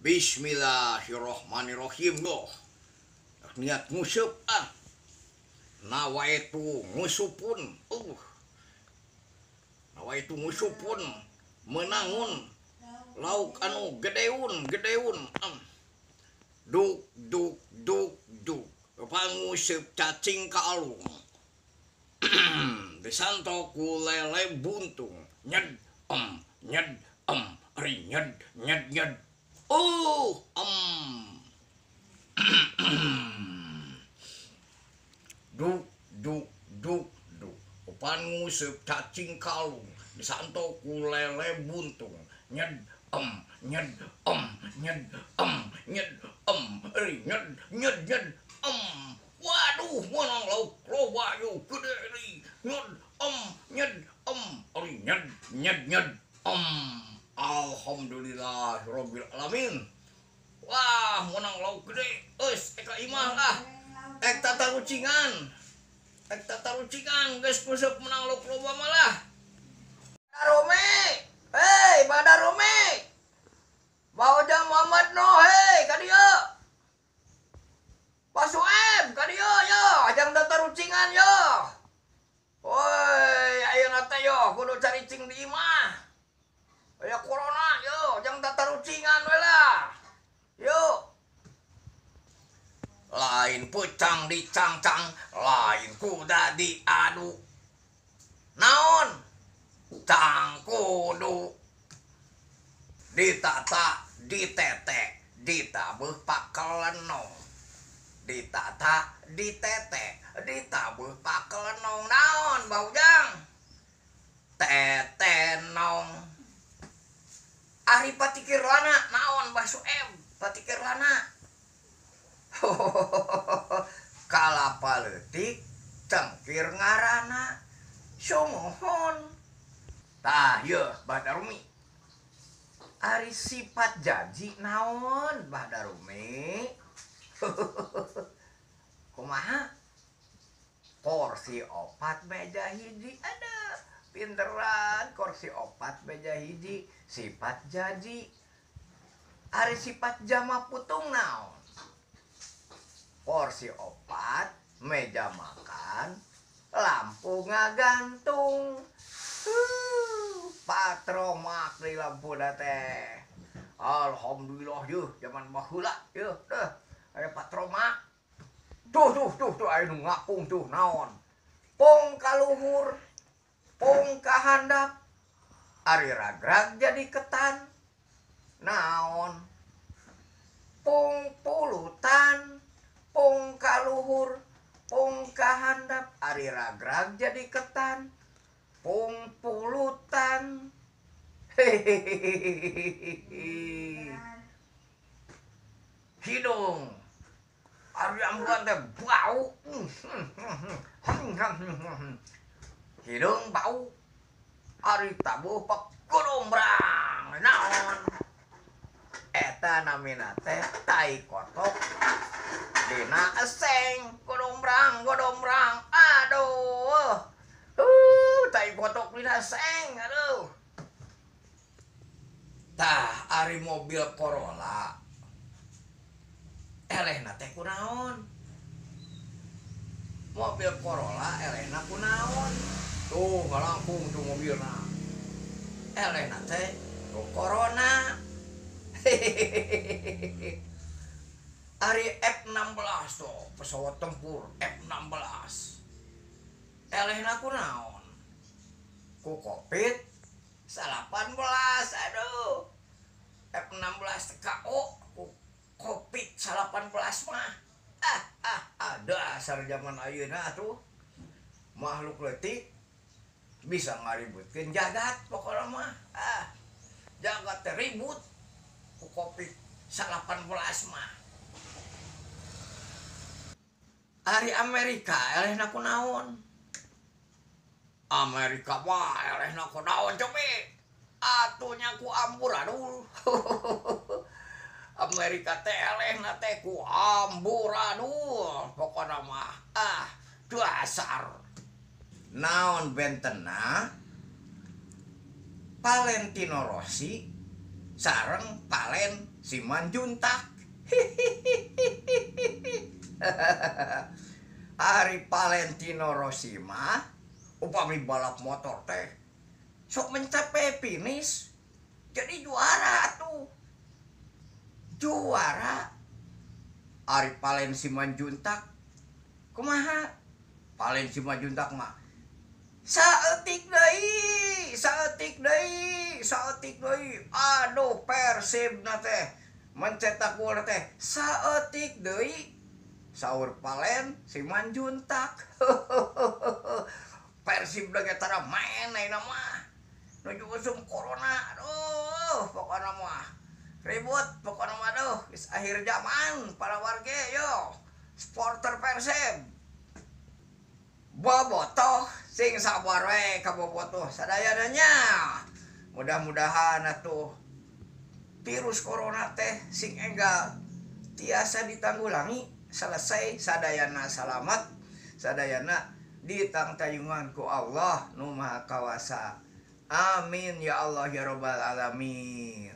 Bismillahirrahmanirrahim goh. Niat nguseup ah. Nawaitu ngusupun. Nawaitu ngusupun meunangun lauk anu gedeun gedeun. Duk duk duk duk panguseup cacing ka alung. Disantok ku lele buntung. Nyed em nyed em ari nyed nyed nyed. Oh em. Duk duk duk duk panguseup cacing kalung disantok ku lele buntung. Nyed em nyed em nyed em nyed em ari nyed nyed nyed em. Waduh, menang lauk loba yo gede ri. Nyed em nyed em ari nyed nyed nyed em. Alhamdulillah rabbil alamin. Wah, menang lauk gede. Eus eka imah lah. Ek tatarucingan. Ek tatarucingan geus nguseup menang lauk loba malah. Darome. Hei, Badarome. Baoja Muhammad no, hei, ka dieu. Pak Sueb, ka dieu yo, ajang tatarucingan yo. Woi, ayeuna teh yo kudu caricing di imah. Aya corona yo, jang tatarucingan we lah. Yo. Lain peucang dicangcang, lain kuda diadu. Naon? Cangkudu. Ditata, ditete, ditabeuh pakelenong. Ditata, ditete, ditabuh pakelenong. Naon baujang? Tetenong. Ari patikirlana naon Bah Sueb? Patikirlana. Kalapa leutik cengkir ngarana. Sumuhun. Tah yeuh Bah Darumi. Ari sifat janji naon Bah Darumi? Kumaha? Kursi opat meja hiji. Ada pinteran kursi opat meja hiji sifat janji. Ari sifat jama putung naon? Kursi opat meja makan lampu ngagantung. Patromak di lampu teh. Alhamdulillah yeuh zaman baheula yeuh deh aya patromak. Tuh tuh tuh tuh aya nu ngapung tuh naon? Pong kaluhur, pong kahandap, ari ragrag jadi ketan. Naon? Pong pulutan, pong kaluhur, pong kahandap, ari ragrag jadi ketan. Pong pulutan. Hehehehe. Hidung. Ari ambulan teh bau. Hidung bau. Ari tabuh pagodombrang. Naon? Eta namina teh tai kotok dina eseng. Godombrang, godombrang. Aduh. Tai kotok dina eseng. Aduh. Tah ari mobil Corolla elehna teh kunaon? Mobil Corolla elehna kunaon? Tuh ngalangkung tuh mobilna. Elehna teh ku corona. Ari F-16 tuh pesawat tempur F-16. Elehna kunaon? Ku Covid 18. Aduh. F-16 KO ku Covid 18 mah. Dasar zaman ayeuna tuh makhluk leutik bisa ngaributkeun jagat pokona mah. Jagat teh ribut ku Covid 18 mah. Ari Amerika elehna kunaon? Amerika mah elehna kunaon cobi? Atuh nya ku amburadul. Amerika teh elehna teh ku amburadul pokona mah. Dasar. Naon bentena Valentino Rossi sareng Palen Simanjuntak. Ari Valentino Rossi mah upami balap motor teh sok mencapai finish jadi juara tuh. Juara. Ari Palen Simanjuntak kumaha? Palen Simanjuntak mah saeutik deui, saeutik deui, saeutik deui. Aduh, Persib na teh mencetak gol teh saeutik deui. Saur Palen Simanjuntak. Persib lagi tara main ayeuna mah. Nuju usum corona. Aduh, pokona mah ribut, pokona mah aduh, geus akhir zaman para warga yo. Supporter Persib. Bobotoh sing sabar we ka bobotoh sadayana nya. Mudah-mudahan atuh virus corona teh sing enggal tiasa ditanggulangi, selesai sadayana salamat, sadayana ditangtayungan ku Allah nu Maha Kawasa. Amin ya Allah ya Rabbal alamin.